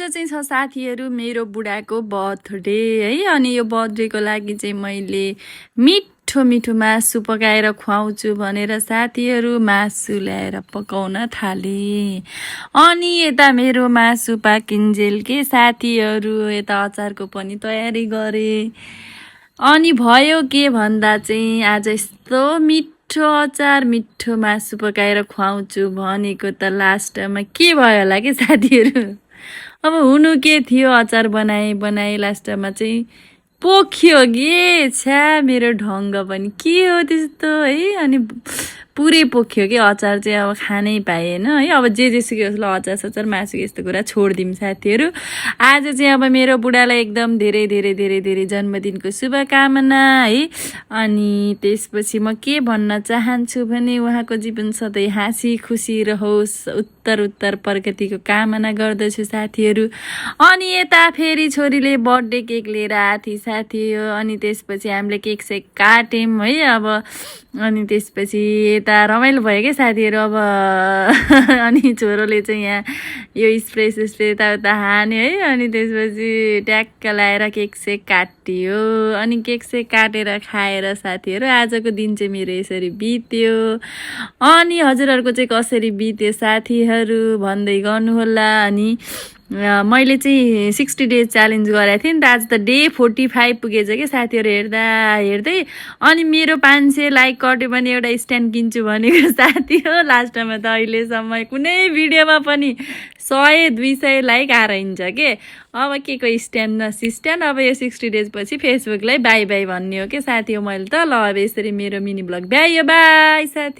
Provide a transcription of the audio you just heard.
आज चाहिँ छ साथीहरू मेरो बुढाको बर्थडे है। अनि यो बर्थडेको लागि चाहिँ मैले मिठो मिठो मासु पकाएर खुवाउँछु भनेर साथीहरू मासु ल्याएर पकाउन थाले। अनि यता मेरो मासु पाकिन्जेल के साथीहरू यता अचारको पनि तयारी गरे। अनि भयो के भन्दा चाहिँ आज यस्तो मिठो अचार मिठो मासु पकाएर खुवाउँछु भनेको त लास्टमा के भयो होला कि साथीहरू। अब हुनु के थियो, अचार बनाए लास्टमा चाहिँ पोख्यो गे छ्या। मेरो ढङ्ग पनि के हो त्यस्तो है। अनि पुरै पोख्यो कि अचार चाहिँ अब खानै पाएन है। अब जेसुकै होस् ल, अचार सचार मासु यस्तो कुरा छोडिदिउँ साथीहरू। आज चाहिँ अब मेरो बुढालाई एकदम धेरै धेरै धेरै धेरै जन्मदिनको शुभकामना है। अनि त्यसपछि म के भन्न चाहन्छु भने उहाँको जीवन सधैँ हाँसी खुसी रहोस्, उत्तर प्रगतिको कामना गर्दछु साथीहरू। अनि यता फेरि छोरीले बर्थडे केक लिएर आथी साथी। अनि त्यसपछि हामीले केक सेक काट्यौँ है। अब अनि त्यसपछि यता रमाइलो भयो क्या साथीहरू। अब अनि छोरोले चाहिँ यहाँ यो स्प्रे स्प्रे यताउता हान्यो है। अनि त्यसपछि ट्याक्क लाएर केक सेक काटियो। अनि केक सेक काटेर खाएर साथीहरू आजको दिन चाहिँ मेरो यसरी बित्यो। अनि हजुरहरूको चाहिँ कसरी बित्यो साथीहरू भन्दै गर्नुहोला। अनि मैले चाहिँ 60 डेज च्यालेन्ज गरेको थिएँ नि त। आज त डे 45 पुगेछ कि साथीहरू हेर्दै। अनि मेरो 500 लाइक कट्यो भने एउटा स्ट्यान्ड किन्छु भनेको साथी हो। लास्टमा त अहिलेसम्म कुनै भिडियोमा पनि 100-200 लाइक आएर हिँड्छ के। अब के को स्ट्यान्ड न सिस्ट्यान्ड। अब यो 60 डेज पछि फेसबुकलाई बाई बाई भन्ने हो कि साथी हो मैले त। ल अब यसरी मेरो मिनी ब्लग बाई साथी।